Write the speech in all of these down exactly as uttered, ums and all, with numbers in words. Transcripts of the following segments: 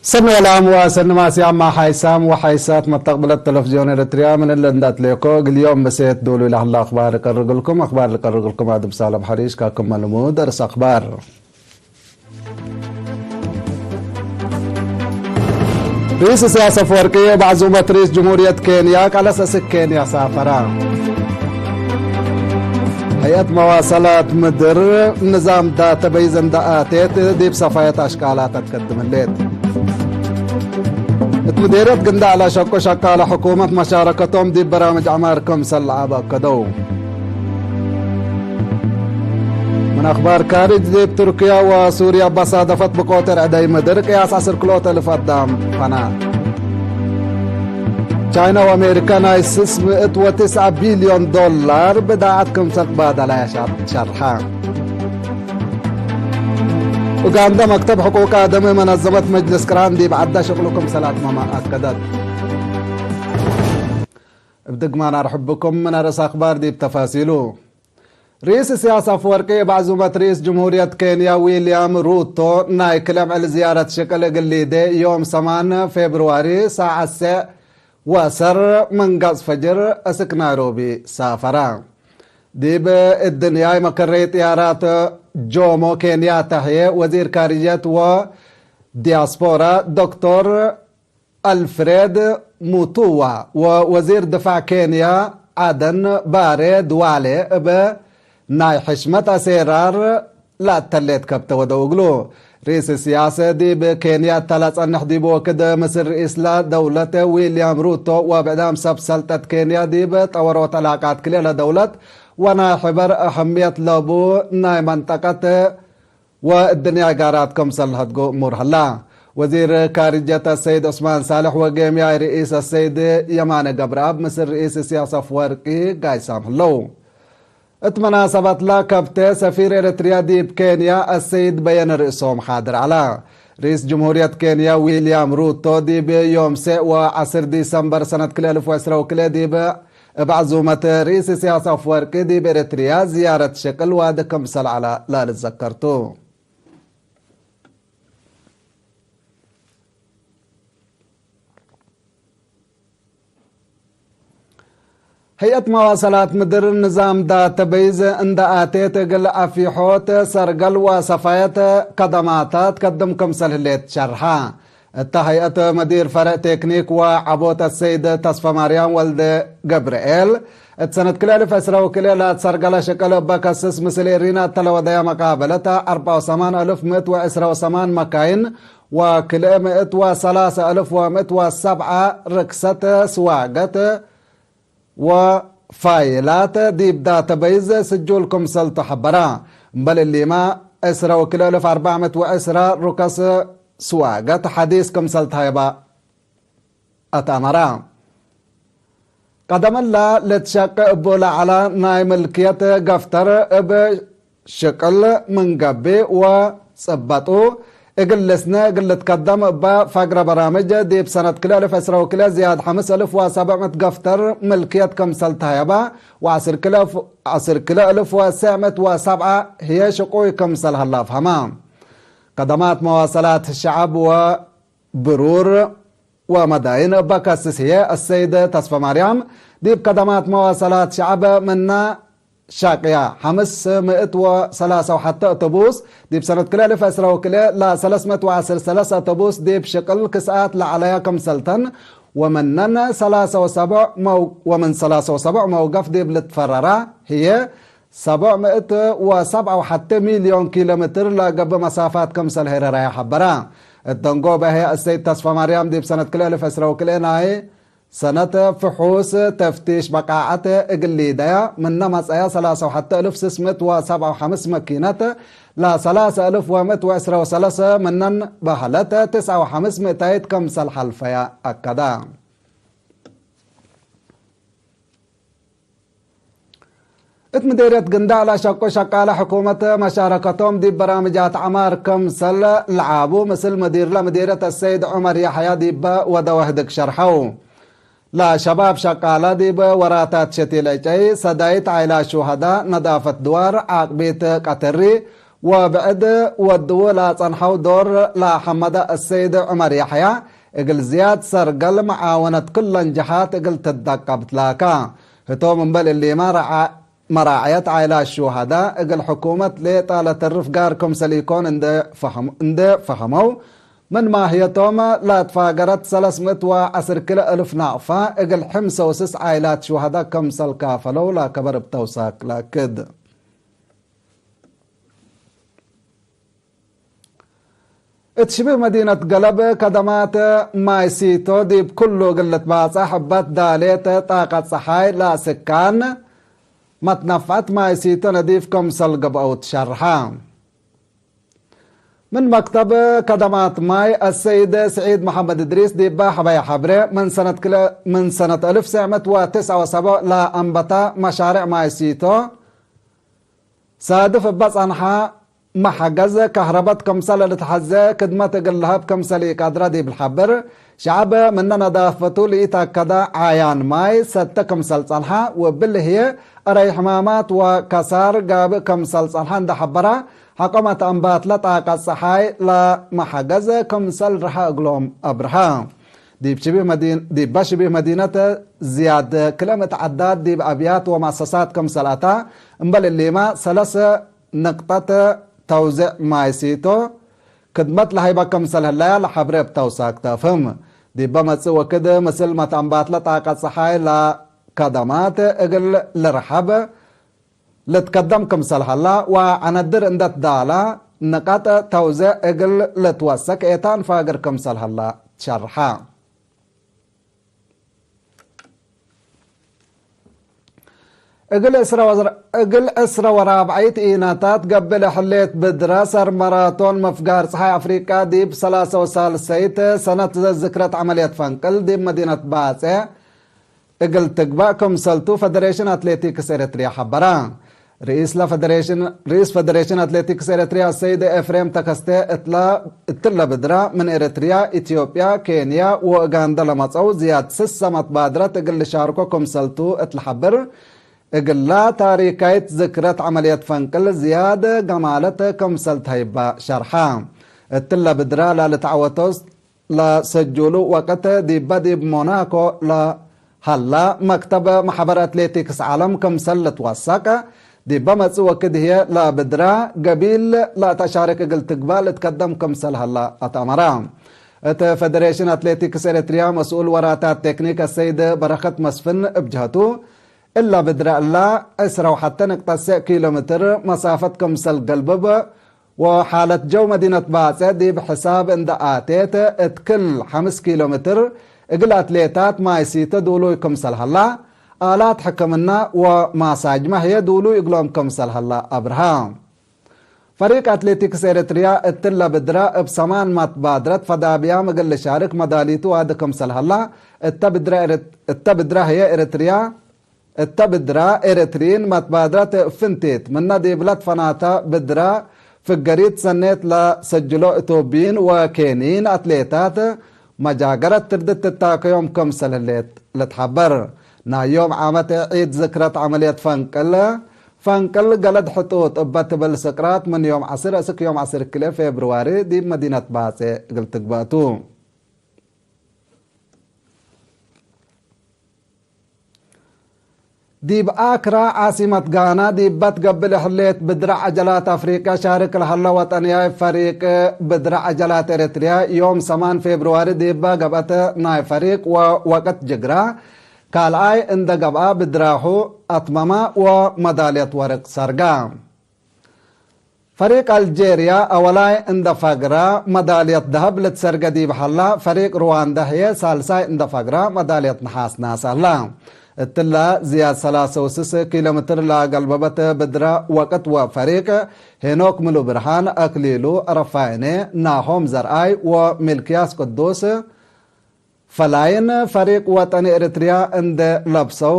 ሰኒ ወላም ወሰኒ ማስያም ማሓይሳም ወሓይሳት መተቅብለት ተለፍዝዮን ኤረትርያ፣ ምን እለ እንደ አትሌኮ እግል ዮም ምሴት ዶሉ ለሀላ አክባር እቀርግልኩም። አክባር ልቀርግልኩም አድብ ሳልም ሐሪሽ ካክመ ልሙድ እርስ አክባር። ርኢስ እስያስ አፈወርቂ እብ ዐዙመት ርኢስ ጅምሁርየት ኬንያ ቀለስ እስክ ኬንያ ሳፈራ። ሀይአት መዋሰላት ምድር ንዛም ዳተበይዝ እንደ አቴት ዲብ ሰፋየት አሽቃላት አትቀድም ህሌት። እት ምዴርየት ግንዳዕ ለሸቁ ሸቃለ ሕኩመት መሻረከቶም ዲብ በራምጅ ዐማር ክምሰል ለዐብ አከደው። ምን አክባር ካርጅ፣ ዲብ ቱርክያ ወሱርያ በሳደፈት ብቆት ርዕደይ ምድር ቅያስ ዐስር ክልኦት እልፍ አዳም ፈና። ቻይና ወአሜሪካ ናይ ስስ ምእት ወትስዐ ቢልዮን ዶላር ብዳዐት ክምሰል ትባደላያ ሸርሐ። ኡጋንዳ፣ መክተብ ሕቁቅ አደም መነዘመት መጅልስ ቅራን ዲብ ዐዳ ሽቅሉ ክምሰል አትመመ አከደት። እብ ድግማን አርሕብኩም ምን አርእስ አክባር ዲብ ተፋሲሉ። ርኢስ እስያስ አፈወርቂ እብ ዐዙመት ርኢስ ጅምሁርየት ኬንያ ዊልያም ሩቶ ናይ ክልኤ ምዕል ዝያረት ሽቅል እግል ሊዴ ዮም ሰማን ፌብርዋሪ ሳዐት ሴዕ ወሰር ምን ገጽ ፈጅር እስክ ናይሮቢ ሳፈራ። ዲብ እድንያይ መከረይ ጥያራት ጆሞ ኬንያታ ህዬ ወዚር ካርጅየት ወዲያስፖራ ዶክቶር አልፍሬድ ሙቱዋ ወወዚር ድፋዕ ኬንያ አደን ባሬ ድዋሌ እብ ናይ ሕሽመት አሴራር ለአተሌት ከብተ ወደው እግሉ። ርኢስ እስያስ ዲብ ኬንያ እተ ለጸንሕ ዲብ ወክድ ምስል ርኢስለ ደውለት ዊልያም ሩቶ ወብዕዳም ሰብ ሰልጠት ኬንያ ዲብ ጠወሮት ዕላቃት ክልኤ ለደውለት ወናይ ሕበር አሀምየት ለቡ ናይ መንጠቀት ወእድንያይ ጋራት ክምሰል ለሀድጎ እሙር ሀላ። ወዚር ካርጀት አሰይድ ዑስማን ሳልሕ ወጌምያይ ርኢስ አሰይድ የማነ ገብረአብ ምስል ርኢስ እስያስ አፍወርቂ ጋይሳም ህለው። እት መናሰበትለ ከብተ ሰፊር ኤረትርያ ዲብ ኬንያ አሰይድ በየነ ርእሶም ሓድር ዐለ። ርኢስ ጅምሁርየት ኬንያ ዊልያም ሩቶ ዲብ ዮም ሴዕ ወዐስር ዲሰምበር ሰነት ክልኤ እልፍ ወዕስረ ወክልኤ ዲብ እብ ዐዙመት ርኢስ እስያስ አፍወርቂ ዲብ ኤረትርያ ዝያረት ሸቅል ዋዲ ክምሰል ዐለ ለልትዘከር ቱ። ሀይአት መዋሰላት ምድር ንዛም ዳተበይዝ እንደ አቴት እግል አፊሖት ሰርገል ወሰፋየት ከደማታት ከድም ክምሰል ህሌት ሸርሐ። እተ ሀይአት መዲር ፈረዕ ቴክኒክ ወዐቦት አሰይድ ተስፈማርያም ወልደ ገብርኤል፣ እት ሰነት ክልኤ እልፍ ዕስረ ወክልኤ ለአትሰርገለ ሽቅል እበ ከስስ ምስል ኤሪና እተ ለወደያ መቃበለት አርበዕ ወሰማን እልፍ ምእት ወዕስረ ወሰማን መካይን ወክልኤ ምእት ወሰላሰ እልፍ ወምእት ወሰብዐ ርክሰት ስዋገት ወፋይላት ዲብ ዳተበይዝ ስጁል ክምሰልቱ ሐበራ። እምበል እሊመ፣ ዕስረ ወክልኤ እልፍ አርበዕ ምእት ወዕስረ ሩከስ ስዋገት ሐዲስ ክምሰል ተሀይባ አትአመራ። ቀደም እለ ልትሸቄ እቡ ለዐለ ናይ ምልክየት ገፍተር እብ ሽቅል ምን ገብእ ወጽበጡ እግል ልስነ እግል ልትከደም እበ ፈግረ በራምጅ፣ ዲብ ሰነት ክልኤ እልፍ ዕስረ ወክልኤ ዝያድ ሐምስ እልፍ ወሰብዕ ምእት ገፍተር ምልክየት ክምሰል ተሀየበ ወዐስር ክልኤ እልፍ ወሰዕ ምእት ወሰብዐ ህዬ ሽቁይ ክምሰል ሀለ አፍሀመ። ከደማት መዋሰላት ሸዐብ ወብሩር ወመዳይን እበ ከስስ ህዬ፣ አሰይድ ተስፈማርያም ዲብ ከደማት መዋሰላት ሸዐብ ምነ ሻቅያ ሐምስ ምእት ወሰላሰ ወሐተ አውቶቡስ፣ ዲብ ሰነት ክልኤ እልፍ ዕስረ ወክልኤ ለሰለስ ምእት ወዐስር ሰለስ አውቶቡስ ዲብ ሽቅል ክስአት ለዐለያ ክምሰልተን፣ ወምነን ሰላሰ ወሰብዕ መው-፣ ወምን ሰላሰ ወሰብዕ መውገፍ ዲብ ልትፈረራ ህዬ፣ ሰብዕ ምእት ወሰብዐ ወሐተ ሚልዮን ኪሎ ሜትር ለገብእ መሳፋት ክምሰል ሄረራያ ሐበራ። እት ደንጎበ ህዬ፣ አሰይድ ተስፈማርያም ዲብ ሰነት ክልኤ እልፍ ዕስረ ወክልኤ ናይ ሰነት ፍሑስ ተፍቲሽ በቃዐት እግል ሊደያ ምነ መጽአያ ሰላሰ ወሐተ እልፍ ስስ ምእት ወሰብዐ ወሐምስ መኪነት፣ ለሰላሰ እልፍ ወምእት ወዕስረ ወሰለሰ ምነን በህለት ትስዐ ወሐምስ ምእታይት ክምሰል ሐልፈያ አከደ። እት ምዴርየት ግንዳዕ ለሸቁ ሸቃለ ሕኩመት መሻረከቶም ዲብ በራምጃት ዐማር ክምሰል ለዓቡ ምስል ምዲርለ ምዴርየት አሰይድ ዑመር ያሕያ ዲበ ወደወ ህድግ ሸርሐው። ለሸባብ ሸቃለ ዲብ ወራታት ሸቲል ዕጨይ፣ ሰዳይት ዓይላት ሹሀዳ፣ ነዳፈት ድዋር፣ ዓቅቢት ቀተሪ ወብዕድ ወድዉ ለአጸንሐው ዶር ለሐመደ አሰይድ ዑመር ያሕያ፣ እግል ዝያድ ሰርገል መዓወነት ክለን ጀሃት እግል ትደቀብ ትላካ። ህቶም እምበል እሊመ ረዓ-፣ መራዕየት ዓይላት ሹሀዳ እግል ሕኩመት ሌጠ ለተርፍ ጋር ክምሰል ኢኮን እንዴ ፈሀም-፣ እንዴ ፈሀመው፣ ምን ማህየቶም ለአትፋገረት ሰለስ ምእት ወዐስር ክልኤ እልፍ ናቅፋ እግል ሕምሰ ወስስ ዓይላት ሹሀዳ ክምሰል ካፈለው ለከበር እብ ተውሳክ ለአክድ። እት ሽብህ መዲነት ገለብ ከደማት ማይ ሲቶ ዲብ ኩሉ እግል ልትባጻሕ እባት ዳሌት ጣቀት ጸሓይ ለአስካን መትነፍዐት ማይ ሲቶ ነዲፍ ክምሰል ገብአው ትሸርሐ። ምን መክተብ ከደማት ማይ አሰይድ ስዒድ መሐመድ እድሪስ ዲበ ሐበየ ሐብሬ፣ ምን ሰነት ክልኤ፣ ምን ሰነት አልፍ ሰዕ ምእት ወትስዐ ወሰብዕ ለአንበተ መሻርዕ ማይ ሲቶ ሳድፍ እበ ጸንሐ መሐገዝ ከህረበት ክምሰል ልትሐዜ ክድመት እግል ለሀብ ክምሰል ኢቀድረ ዲብ ልሐብር፣ ሸዐብ ምነ ነዳፈቱ ለኢተአከደ ዓያን ማይ ሰተ ክምሰል ጸንሐ፣ ወእብሊ ህዬ እረይ ሕማማት ወከሳር ጋብእ ክምሰል ጸንሐ እንዴ ሐበረ፣ ሐቆመት አምባትለ ጣቀት ጸሓይ ለመሐገዝ ክምሰል ረሀ እግሎም አብርሀ። ዲብ ሽቢህ መዲን-፣ ዲበ ሽቢህ መዲነት ዝያድ ክልኤ ምእት ዐዳድ ዲብ አብያት ወመአሰሳት ክምሰል አታ፣ እምበል እሊመ ሰለስ ንቅጠት ተውዜዕ ማይ ሲቶ ክድመት ለሀይበ ክምሰል ህለያ ለሐብሬ እብ ተውሳክ ተአፍህም። ዲበ መጽእ ወክድ ምስል መትአንባትለ ጣቀት ጸሓይ ለከደማት እግል ልርሐብ ልትከደም ክምሰል ሀላ ወዐነድር እንደ ትዳላ ንቀጥ ተውዜዕ እግል ልትወሰክ ኤታን ፋግር ክምሰል ሀላ ትሸርሐ። እግል ዕስረ ወ-፣ እግል ዕስረ ወራብዐይት ኢናታት ገብእ ለሕሌት ብድረ ሰር መራቶን ምፍጋር ጸሓይ አፍሪቃ ዲብ ሰላሰ ወሳልሰይት ሰነት ዝክረት ዐመልየት ፈንቅል ዲብ መዲነት ባጼ እግል ትግባእ ክምሰልቱ ፈደሬሽን አትሌቲክስ ኤረትርያ ሐበረ። ርኢስ ለፈደሬሽን፣ ርኢስ ፈደሬሽን አትሌቲክስ ኤረትርያ ሰይድ ኤፍሬም ተከስተ እትለ፣ እትለ ብድረ ምን ኤረትርያ፣ ኢትዮጵያ፣ ኬንያ ወኡጋንደ ለመጸው ዝያድ ስሰ መትባድረት እግል ልሻርኮ ክምሰልቱ እት ለሐብር፣ እግላ ታሪካይት ዝክረት ዐመልየት ፈንቅል ዝያድ ገማለት ክምሰል ተህይባ ሸርሐ። እትለ ብድረ ለልትዐወቶ ለሰጁሉ ወቅት ዲበ ዲብ ሞናኮ ለሀላ መክተብ መሕበር አትሌቲክስ ዐለም ክምሰል ልትወሰቅ፣ ዲበ መጽእ ወክድ ህዬ ለብድራ ገቢል ለአተሻርክ እግል ትግባእ ልትከደም ክምሰል ሀላ አትአመረ። እት ፈደሬሽን አትሌቲክስ ኤረትርያ መስኡል ወራታት ቴክኒክ አሰይድ በረኸት መስፍን እብ ጀሀቱ፣ እለ ብድረ እለ ዕስረ ወሐተ ንቅጠት ሰዕ ኪሎ ሜትር መሳፈት ክምሰል ገልብብ፣ ወሓለት ጀው መዲነት ባጼ ዲብ ሕሳብ እንደ አቴት፣ እት ክል ሐምስ ኪሎ ሜትር እግል አትሌታት ማይ ሲተ ዱሉይ ክምሰል ሀላ፣ አላት ሕክምና ወማሳጅመ ህዬ ዱሉይ እግሎም ክምሰል ሀላ አብርሃ። ፈሪቅ አትሌቲክስ ኤረትርያ እትለ ብድረ እብ ሰማን መትባድረት ፈዳብያም እግል ልሻርክ መዳሊቱ ዋዲ ክምሰል ሀላ፣ እተ ብድረ ኤረት-፣ እተ ብድረ ህዬ ኤረትርያ እተ ብድረ ኤረትርዪን መትባድረት ፍንቲት ምነ ዲብለ ትፈናተ ብድረ ፍገሪት ሰኔት ለሰጅሎ እቶብይን ወኬንይን አትሌታት መጃገረት ትርድት ትታከዮም ክምሰል ህሌት ልትሐበር። ናይ ዮም ዓመት ዒድ ዝክረት ዐመልየት ፈንቅል፣ ፈንቅል ገለድ ሕጡጥ እበ ትብል ስቅራት ምን ዮም ዐስር እስክ ዮም ዐስር ክልኤ ፌብርዋሪ ዲብ መዲነት ባጼ እግል ትግበእ ቱ። ዲብ አክራ ዓሲመት ጋና ዲበ ትገብእ ለህሌት ብድረ ዐጀላት አፍሪቀ ሻርክ ለሀለ ወጠንያይ ፈሪቅ ብድረ ዐጀላት ኤረትርያ ዮም ሰማን ፌብርዋሪ ዲበ ገብአት ናይ ፈሪቅ ወወቅት ጅግራ ካልኣይ እንደ ገብአ ብድራሁ አትመመ ወመዳልየት ወርቅ ሰርጋ። ፈሪቅ አልጄርያ አወላይ እንደ ፈግረ መዳልየት ደሀብ ልትሰርገ ዲብ ሀላ፣ ፈሪቅ ሩዋንዳ ህዬ ሳልሳይ እንደ ፈግረ መዳልየት ነሓስ ናስ ሀላ። እትለ ዝያድ ሰላሰ ወስስ ኪሎ ሜትር ለአገልበበት ብድረ ወቅት ወፈሪቅ ሄኖክ ምሉብርሃን፣ አክሊሉ ረፋይኔ፣ ናሆም ዘርአይ ወሚልክያስ ቅዱስ ፈላይን ፈሪቅ ወጠኒ ኤረትርያ እንደ ለብሰው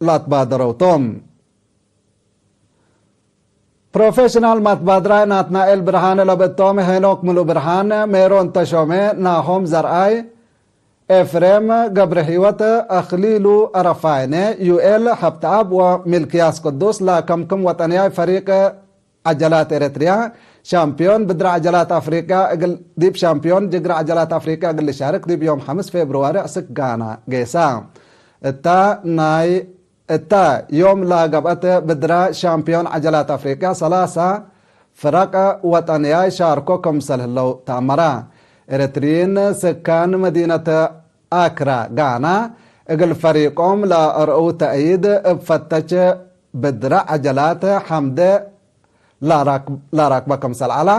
ለአትባደረው ቶም። ፕሮፌሽናል መትባድራይ ናትናኤል ብርሃነ ለብእቶም ሄኖክ ምሉ ብርሃን፣ ሜሮን ተሾመ፣ ናሆም ዘርአይ፣ ኤፍሬም ገብረህይወት፣ አክሊሉ አረፋይነ፣ ዩኤል ሀብተአብ ወሚልክያስ ቅዱስ ለከምክም ወጠንያይ ፈሪቅ ዐጀላት ኤረትርያ፣ ሻምፕዮን ብድረ ዐጀላት አፍሪቅያ እግል፣ ዲብ ሻምፕዮን ጅግረ ዐጀላት አፍሪቅያ እግል ልሻርክ ዲብ ዮም ሐምስ ፌብርዋሪ ዕስክ ጋና ጌሳ። እታ ናይ፣ እታ ዮም ለገብአት ብድረ ሻምፕዮን ዐጀላት አፍሪቅያ ሰላሳ ፍረቅ ወጠንያይ ሻርኮ ክምሰል ህለው ተአመረ። ኤረትርዪን ስካን መዲነት አክራ ጋና እግል ፈሪቆም ለአርአው ተእይድ እብ ፈተች ብድረ ዐጀላት ሐምደ ላራክ-፣ ላራክበ ክምሰል ዐላ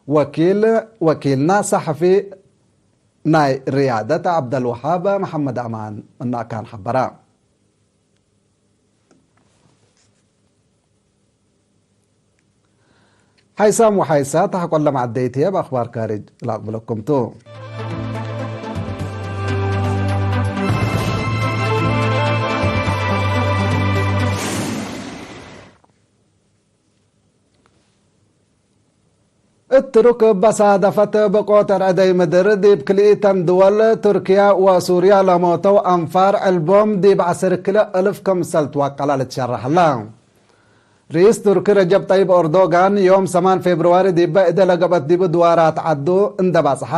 ወኪል፣ ወኪልና ሰሐፊ ናይ ርያደት ዐብደልወሃብ መሐመድ አማን ምነ አካን ሐበረ። ሓይሳም ወሓይሳት ሐቆለ መዐደይት ህዬ እብ አኽባር ካርጅ ለአቅብለኩም ቱ። እት ቱርክ እበ ሳደፈት ብቆት ርዕደይ ምድር፣ ዲብ ክልኢተን ድወል ቱርክያ ወሱርያ ለሞተው አንፋር ዕልቦም ዲብ ዐስር ክልኤ እልፍ ክምሰል ትወቀለ ልትሸረሕ ህለ። ርኢስ ቱርክ ረጀብ ጠይብ ኦርዶጋን፣ ዮም ሰማን ፌብርዋሪ ዲበ እደ ለገብአት ዲቡ ድዋራት ዐዱ እንደ በጽሐ፣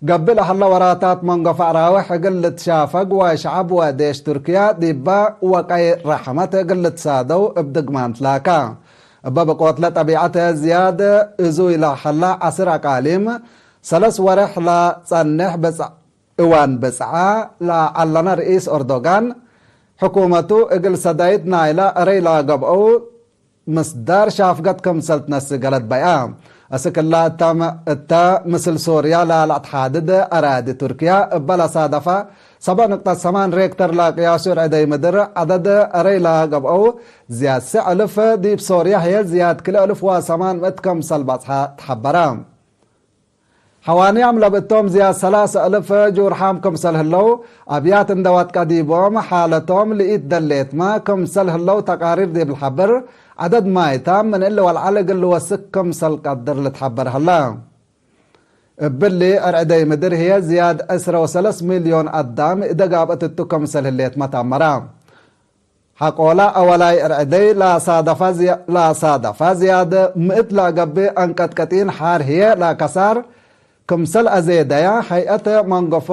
ገብእ ለሀለ ወራታት መንጎ ፈዕራዊ ሕግል ልትሻፈግ ወሸዐብ ወዴሽ ቱርክያ ዲበ ወቀይ ረሐመት እግል ልትሳደው እብ ድግማን ትላካ። እበ ብቆትለ ጠቢዐት ዝያድ እዙይ ለሀለ ዐስር አቃሊም ሰለስ ወሬሕ ለጸንሕ ብጽ-፣ እዋን ብጽዓ ለዐለነ ርኢስ ኦርዶጋን፣ ሕኩመቱ እግል ሰዳይት ናይለ እረይ ለገብአው ምስዳር ሻፍገት ክምሰል ትነስእ ገለት በይአ። አስክ እላ እተ፣ እተ ምስል ሶርያ ለለአትሓድድ አራዲ ቱርክያ እበ ለሳደፈ ሰብዕ ንቅጠት ሰማን ሬክተር ለቅያሱ ርዕደይ ምድር ዐደድ እረይ ለገብአው ዝያድ ሰዕ እልፍ፣ ዲብ ሶርያ ህዬ ዝያድ ክልኤ እልፍ ወሰማን ምእት ክምሰል በጽሐ ተሐበረ። ሐዋንያም ለብእቶም ዝያድ ሰላሰ እልፍ ጁርሓም ክምሰል ህለው፣ አብያት እንደ ወጥቀ ዲቦም ሓለቶም ለኢትደሌትመ ክምሰል ህለው ተቃሪር ዲብ ልሐብር፣ ዐደድ ማይታም ምን እሊ ወለዐል እግል ልወስክ ክምሰል ቀድር ልትሐበር ህለ። እብሊ እርዕደይ ምድር ህዬ ዝያድ ዕስረ ወሰለስ ሚልዮን አዳም እደ ጋብአት እቱ ክምሰል ህሌትመ ተአመረ። ሐቆለ አወላይ እርዕደይ ለሳደፈ ዝያ-፣ ለሳደፈ ዝያድ ምእት ለገብእ አንቀጥቅጢን ሐር ህዬ ለከሳር ክምሰል አዜደየ ሀይአት መንገፎ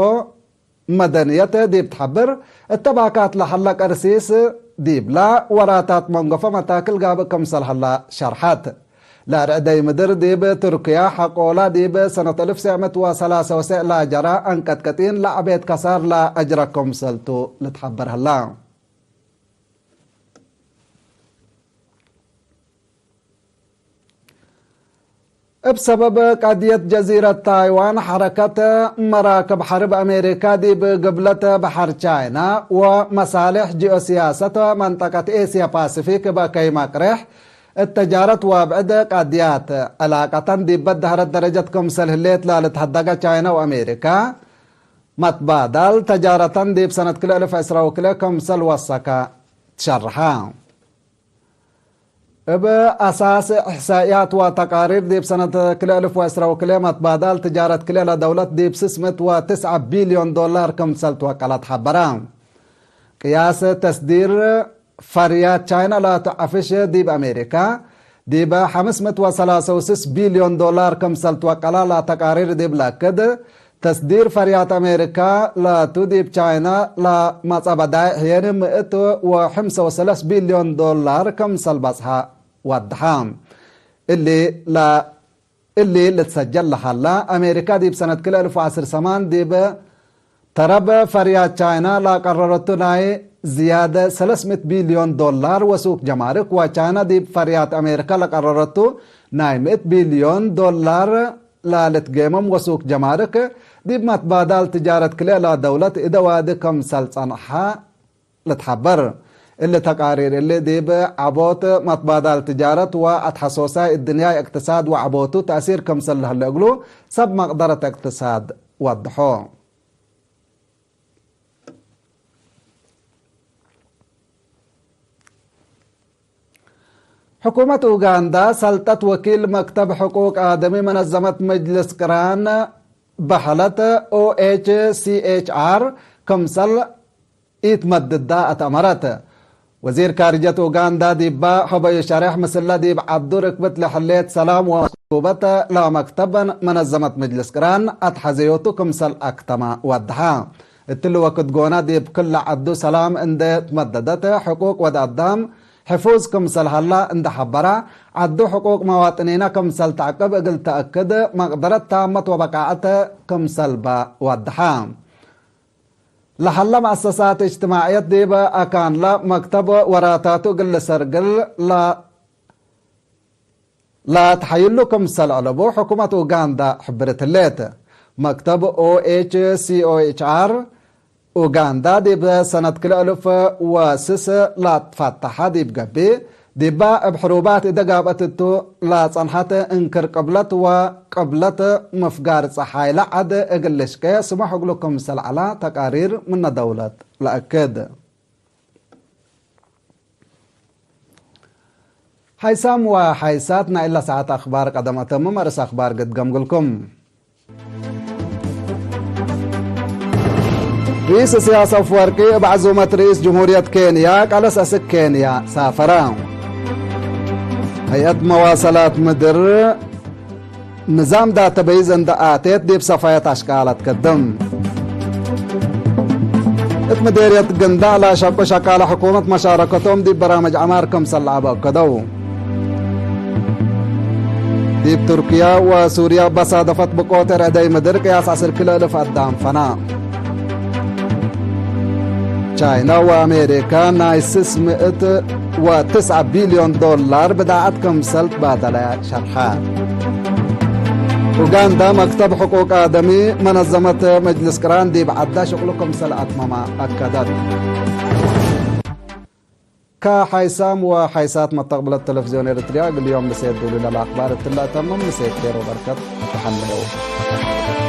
መደንየት ዲብ ትሐብር፣ እተ ባካት ለሀለ ቀርሲስ ዲብላ ወራታት መንገፎ መታክል ጋብእ ክምሰል ሀላ ሸርሐት። ለእርዕደይ ምድር ዲብ ቱርክያ ሐቆላ ዲብ ሰነት እልፍ ሰዕ ምእት ወሰላሰ ወሰዕ ለጀራ አንቀጥቅጢን ለዐቤት ከሳር ለአጅረ ክምሰልቱ ልትሐበር ሀላ። እብ ሰበብ ቀድየት ጀዚረት ታይዋን፣ ሐረከት መራክብ ሐርብ አሜሪካ ዲብ ግብለት በሐር ቻይና ወመሳሌሕ ጂኦሲያሰት መንጠቀት ኤስያ ፓሲፊክ እበ ከይም አቅሬሕ እት ተጃረት ወብዕድ ቀድያት፣ ዕላቀተን ዲብ በደሀረት ደረጀት ክምሰል ህሌት ለልትሀደገ ቻይና ወአሜሪካ፣ መትባዳል ተጃረተን ዲብ ሰነት ክልኤ እልፍ ዕስራ ወክልኤ ክምሰል ወሰከ ትሸርሐ። እብ አሳስ እሕሳእያት ወተቃሪር፣ ዲብ ሰነት ክልኤ እልፍ ወዕስራ ወክልኤ መትባዳል ትጃረት ክልኤ ለደውለት ዲብ ስስ ምእት ወትስዐ ቢልዮን ዶላር ክምሰል ትወቀለት ሐበረ። ቅያስ ተስዲር ፈርያት ቻይና ላቱ ዐፍሽ ዲብ አሜሪካ፣ ዲብ ሐምስ ምእት ወሰላሰ ወስስ ቢልዮን ዶላር ክምሰል ትወቀላ ለተቃሪር ዲብ ለአክድ፣ ተስዲር ፈርያት አሜሪካ ላቱ ዲብ ቻይና ለመጸ በዳይዕ ህዬ ምእት ወሐምሰ ወሰለስ ቢልዮን ዶላር ክምሰል በጽሐ ወድሐ። እሊ ለ-፣ እሊ ልትሰጀል ለሀላ፣ አሜሪካ ዲብ ሰነት ክልኤ እልፍ ወዐስር ሰማን ዲብ ተረብ ፈርያት ቻይና ለቀረረቱ ናይ ዝያድ ሰለስ ምእት ቢልዮን ዶላር ወሱክ ጀማርክ፣ ወቻይና ዲብ ፈርያት አሜሪካ ለቀረረቱ ናይ ምእት ቢልዮን ዶላር ለልትጌመም ወሱክ ጀማርክ፣ ዲብ መትባዳል ትጃረት ክልኤ ለደውለት እደ ዋዲ ክምሰል ጸንሐ ልትሐበር። እሊ ተቃሪር እሊ ዲብ ዐቦት መትባዳል ትጃረት ወአትሐሶሳይ እድንያይ እቅትሳድ ወዐቦቱ ተእሲር ክምሰል ለህለ እግሉ ሰብ መቅደረት እቅትሳድ ወድሖ። ሕኩመት ኡጋንዳ ሰልጠት ወኪል መክተብ ሕቁቅ አደሚ መነዘመት መጅልስ ቅራን በሐለት ኦ ኤች ሲ ኤች አር ክምሰል ኢትመድዳ አትአመረት። ወዚር ካርጀት ኡጋንዳ ዲባ ሐበዩ ሸሬሕ፣ ምስለ ዲብ ዐዱ ርክብት ለሕሌት ሰላም ወመክቱበት ለመክተብ መነዘመት መጅልስ ቅራን አትሐዘዮቱ ክምሰል አክተመ ወደሐ። እትሊ ወክድ ጎነ ዲብ ክለ ዐዱ ሰላም እንዴ ትመደደት፣ ሕቁቅ ወድ አዳም ሕፉዝ ክምሰል ሀላ እንዴ ሐበረ፣ ዐዱ ሕቁቅ መዋጥኒነ ክምሰል ተዕቅብ እግል ተአክድ መቅደረት ታመት ወበቃዐት ክምሰል በ ወደሐ። ለሀለ መአሰሳት እጅትማዕየት ዲብ አካንለ መክተብ ወራታቱ እግል ልሰርግል ለ-፣ ለአትሐይሉ ክምሰል አለቡ ሕኩመት ኡጋንዳ ሕብርት ህሌት። መክተብ ኦኤችሲኦኤችአር ኡጋንዳ ዲብ ሰነት ክልኤ እልፍ ወስስ ለአትፈተሐ ዲብ ገብእ፣ ዲባ እብ ሕሩባት እደ ጋብአት እቱ ለጸንሐት እንክር ቅብለት ወቅብለት ምፍጋር ጸሓይ ለዐድ እግል ልሽቄ ስሙሕ እግሉ ክምሰል ዐለ ተቃሪር ምነ ደውለት ለአክድ። ሓይሳም ወሓይሳት ናይ እለ ሰዓት አኽባር ቀደም አተምም፣ አርእስ አኽባር ግድ ገምግልኩም። ርኢስ እስያስ አፍወርቂ እብ ዐዙመት ርኢስ ጅምሁርየት ኬንያ ቃለስ አስክ ኬንያ ሳፈረ። ሀይአት መዋሰላት ምድር ንዛም ዳተበይዝ እንደ አቴት ዲብ ሰፋየት አሽቃል አትከድም። እት ምዴርየት ግንዳዕ ለአሸቁ ሸቃለ ሕኩመት መሻረከቶም ዲብ በራምጅ ዐማር ክምሰል ለዐበ አከደው። ዲብ ቱርክያ ወሱርያ በሳደፈት ብቆት ርዕደይ ምድር ቅያስ ዐስር ክልኤ እልፍ አዳም ፈና። ቻይና ወአሜሪካ ናይ ስስ ምእት ወትስዐ ቢልዮን ዶላር ብዳዐት ክምሰል ትባደለያ ሸርሐ። ኡጋንዳ መክተብ ሕቁቅ አደሚ መነዘመት መጅልስ ቅራን ዲብ ዐዳ ሽቅሉ ክምሰል አትመመ አከደት። ከሓይሳም ወሓይሳት መተቅብለት ቴሌቪዝዮን ኤረትርያ እግል ዮም ምሴት ዱሉ ለለአክባር እትለ አተምም፣ ምሴት ኬሮ በርከት ተሐለየው።